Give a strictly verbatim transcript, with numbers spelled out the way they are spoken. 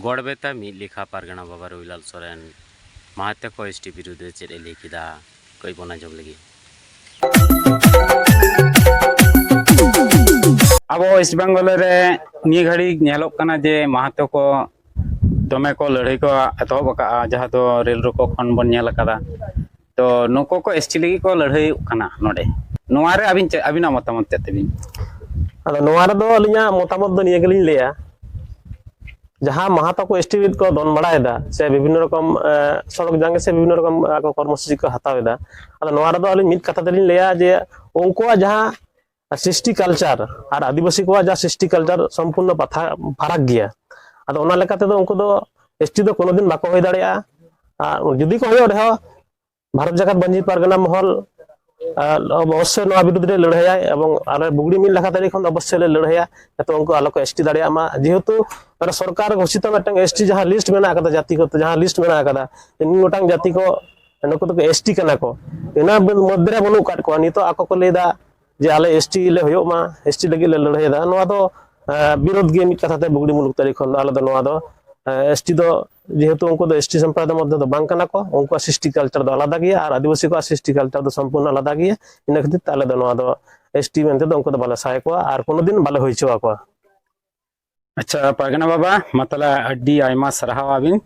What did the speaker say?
ᱜᱚᱲᱵᱮᱛᱟ ᱢᱤᱫ ᱞᱮᱠᱷᱟ ᱯᱟᱨᱜᱟᱱᱟ ᱵᱟᱵᱟ ᱨᱚᱵᱤᱞᱟᱞ ᱥᱚᱨᱮᱱ ᱢᱟᱦᱟᱛᱮ ᱠᱚ ᱮᱥ ᱴᱤ ᱵᱤᱨᱩᱫᱷ ᱨᱮ ᱪᱮᱫ ᱮ ᱞᱟᱹᱭ ᱠᱮᱫᱟ, ᱠᱟᱹᱡ ᱵᱚᱱ ᱟᱸᱡᱚᱢ ᱞᱮᱜᱮ᱾ ᱟᱵᱚ ᱳᱭᱮᱥᱴ ᱵᱮᱝᱜᱚᱞ ᱨᱮ ᱱᱤᱭᱟᱹ ᱜᱷᱟᱹᱲᱤᱡ ᱧᱮᱞᱚᱜ ᱠᱟᱱᱟ ᱡᱮ ᱢᱟᱦᱟᱛᱚ ᱠᱚ ᱫᱚᱢᱮ ᱠᱚ ᱞᱟᱹᱲᱦᱟᱹᱭ ᱠᱚ ᱮᱛᱚᱦᱚᱵ ᱟᱠᱟᱫᱼᱟ, ᱡᱟᱦᱟᱸ ᱫᱚ ᱨᱮᱞ ᱨᱳᱠᱳ ᱠᱷᱚᱱ ᱵᱚᱱ ᱧᱮᱞ ᱟᱠᱟᱫᱟ᱾ ᱛᱚ ᱱᱩᱠᱩ ᱠᱚ ᱮᱥ ᱴᱤ ᱞᱟᱹᱜᱤᱫ ᱠᱚ ᱞᱟᱹᱲᱦᱟᱹᱭᱚᱜ ᱠᱟᱱᱟ ᱱᱚᱰᱮ, ᱱᱚᱣᱟ ᱨᱮ ᱟᱹᱵᱤᱱ ᱪᱮᱫ, ᱟᱹᱵᱤᱱᱟᱜ ᱢᱚᱛᱟᱢᱚᱛ ᱪᱮᱫ ᱛᱟᱹᱵᱤᱱ? ᱟᱫᱚ ᱱᱚᱣᱟ ᱨᱮᱫᱚ ᱟᱹᱞᱤᱧᱟᱜ ᱢᱚᱛᱟᱢᱚᱛ ᱫᱚ ᱱᱤᱭᱟᱹ ᱜᱮᱞᱤᱧ ᱞᱟᱹᱭᱟ, ᱡᱟᱦᱟᱸ ᱢᱟᱦᱟᱛᱚ ᱠᱚ ᱮᱥ ᱴᱤ ᱠᱚ ᱫᱚᱱ ᱵᱟᱲᱟᱭᱮᱫᱟ ᱥᱮ ᱵᱤᱵᱷᱤᱱᱱᱚ ᱨᱚᱠᱚᱢ ᱮ, ᱥᱚᱲᱚᱠ ᱡᱟᱸᱜᱮ ᱥᱮ ᱵᱤᱵᱷᱤᱱᱱᱚ ᱨᱚᱠᱚᱢ ᱟᱠᱚ ᱠᱚᱨᱢᱚᱥᱩᱪᱤ ᱠᱚ ᱦᱟᱛᱟᱣ ᱮᱫᱟ, ᱟᱫᱚ ᱱᱚᱣᱟ ᱨᱮᱫᱚ ᱟᱹᱞᱤᱧ ᱢᱤᱫ ᱠᱟᱛᱷᱟ ᱛᱮᱞᱤᱧ ᱞᱟᱹᱭᱟ ᱡᱮ ᱩᱱᱠᱩᱣᱟᱜ ᱡᱟᱦᱟᱸ ᱥᱨᱤᱥᱴᱤ ᱠᱟᱞᱪᱟᱨ ᱟᱨ ᱟᱹᱫᱤᱵᱟᱹᱥᱤ ᱠᱚᱣᱟᱜ ᱡᱟᱦᱟᱸ ᱥᱨᱤᱥᱴᱤ ᱠᱟᱞᱪᱟᱨ ᱥᱚᱢᱯᱩᱨᱱᱚ ᱯᱟᱛᱷᱟ ᱯᱷᱟᱨᱟᱠ ᱜᱮᱭᱟ᱾ ᱟᱫᱚ ᱚᱱᱟ ᱞᱮᱠᱟ ᱛᱮᱫᱚ ᱩᱱᱠᱩ ᱫᱚ ᱮᱥ ᱴᱤ ᱫᱚ ᱠᱳᱱᱳ ᱫᱤᱱ ᱵᱟᱠᱚ ᱦᱩᱭ ᱫᱟᱲᱮᱭᱟᱜᱼᱟ᱾ ᱟᱨ ᱡᱩᱫᱤ ᱠᱚ ᱦᱩᱭᱩᱜ ᱨᱮᱦᱚᱸ, ᱵᱷᱟᱨᱚᱛ ᱡᱟᱠᱟᱛ ᱢᱟᱹᱡᱷᱤ ᱯᱟᱨᱜᱟᱱᱟ ᱢᱚᱦᱚᱞ ᱟᱨ ᱚᱵᱚᱥᱥᱳᱭ ᱱᱚᱣᱟ ᱵᱤᱨᱩᱫᱽ ᱨᱮ ᱞᱟᱹᱲᱦᱟᱹᱭᱟᱭ, ᱮᱵᱚᱝ ᱟᱞᱮ ᱵᱩᱜᱲᱤ ᱢᱤᱫ ᱞᱮᱠᱷᱟ ᱛᱟᱹᱨᱤ ᱠᱷᱚᱱ ᱚᱵᱚᱥᱥᱳᱭ ᱞᱮ ᱞᱟᱹᱲᱦᱟᱹᱭᱟ, ᱡᱟᱛᱮ ᱩᱱᱠᱩ ᱟᱞᱚ ᱠᱚ ᱮᱥ ᱴᱤ ᱫᱟᱲᱮᱭᱟᱜ ᱢᱟ᱾ ᱡᱮᱦᱮᱛᱩ ᱢᱟᱱᱮ ᱥᱚᱨᱠᱟᱨ ᱜᱷᱳᱥᱤᱛ ᱢᱤᱫᱴᱟᱝ ᱮᱥ ᱴᱤ ᱡᱟᱦᱟᱸ ᱞᱤᱥᱴ ᱢᱮᱱᱟᱜ ᱟᱠᱟᱫᱟ, ᱡᱟᱹᱛᱤ ᱠᱚ ᱡᱟᱦᱟᱸ ᱞᱤᱥᱴ ᱢᱮᱱᱟᱜ ᱟᱠᱟᱫᱟ, ᱱᱤᱱ ᱜᱚᱴᱟᱝ ᱡᱟᱹᱛᱤ ᱠᱚ ᱱᱩᱠᱩ ᱫᱚᱠᱚ ᱮᱥ ᱴᱤ ᱠᱟᱱᱟ ᱠᱚ, ᱚᱱᱟ ᱢᱚᱫᱽᱫᱷᱮ ᱨᱮ ᱵᱟᱹᱱᱩᱜ ᱟᱠᱟᱫ ᱠᱚᱣᱟ᱾ ᱱᱤᱛᱚᱜ ᱟᱠᱚ ᱠᱚ ᱞᱟᱹᱭ ᱮᱫᱟ ᱡᱮ ᱟᱞᱮ ᱮᱥ ᱴᱤ ᱞᱮ ᱦᱩᱭᱩᱜ ᱢᱟ, ᱮᱥ ᱴᱤ ᱞᱟᱹᱜᱤᱫ ᱞᱮ ᱞᱟᱹᱲᱦᱟᱹᱭ ᱮᱫᱟ᱾ ᱱᱚᱣᱟ ᱫᱚ ᱮ, ᱵᱤᱨᱳᱫᱷ ᱜᱮ ᱢᱤᱫ ᱠᱟᱛᱷᱟ ᱛᱮ ᱵᱩᱜᱲᱤ ᱢᱩᱞᱩᱠ ᱛᱟᱹᱨᱤ ᱠᱷᱚᱱ ᱫᱚ ᱟᱞᱮ ᱫᱚ ᱱᱚᱣᱟ ᱫᱚ, ᱮ, ᱮᱥ ᱴᱤ ᱫᱚ ᱡᱮᱦᱮᱛᱩ ᱩᱱᱠᱩ ᱫᱚ ᱮᱥ ᱴᱤ ᱥᱚᱢᱯᱨᱚᱫᱟᱭ ᱢᱚᱫᱽᱫᱷᱮ ᱫᱚ ᱵᱟᱝ ᱠᱟᱱᱟ ᱠᱚ, ᱩᱱᱠᱩᱣᱟᱜ ᱥᱨᱤᱥᱴᱤ ᱠᱟᱞᱪᱟᱨ ᱫᱚ ᱟᱞᱟᱫᱟ ᱜᱮᱭᱟ ᱟᱨ ᱟᱹᱫᱤᱵᱟᱹᱥᱤ ᱠᱚᱣᱟᱜ ᱥᱨᱤᱥᱴᱤ ᱠᱟᱞᱪᱟᱨ ᱫᱚ ᱥᱚᱢᱯᱩᱨᱱᱚ ᱟᱞᱟᱫᱟ ᱜᱮᱭᱟ᱾ ᱤᱱᱟᱹ ᱠᱷᱟᱹᱛᱤᱨ ᱛᱮ ᱟᱞᱮ ᱫᱚ ᱱᱚᱣᱟ ᱫᱚ ᱮᱥ ᱴᱤ ᱢᱮᱱᱛᱮ ᱫᱚ ᱩᱱᱠᱩ ᱫᱚ ᱵᱟᱞᱮ ᱥᱟᱭ ᱠᱚᱣᱟ ᱟᱨ ᱠᱳᱱᱳ ᱫᱤᱱ ᱵᱟᱞᱮ ᱦᱩᱭ ᱦᱚᱪᱚ ᱟᱠᱚᱣᱟ᱾ ᱟᱪᱪᱷᱟ ᱯᱟᱨᱜᱟᱱᱟ ᱵᱟᱵᱟ, ᱢᱟ ᱛᱟᱦᱚᱞᱮ ᱟᱹᱰᱤ ᱟᱭᱢᱟ ᱥᱟᱨᱦᱟᱣ ᱟᱹᱵᱤᱱ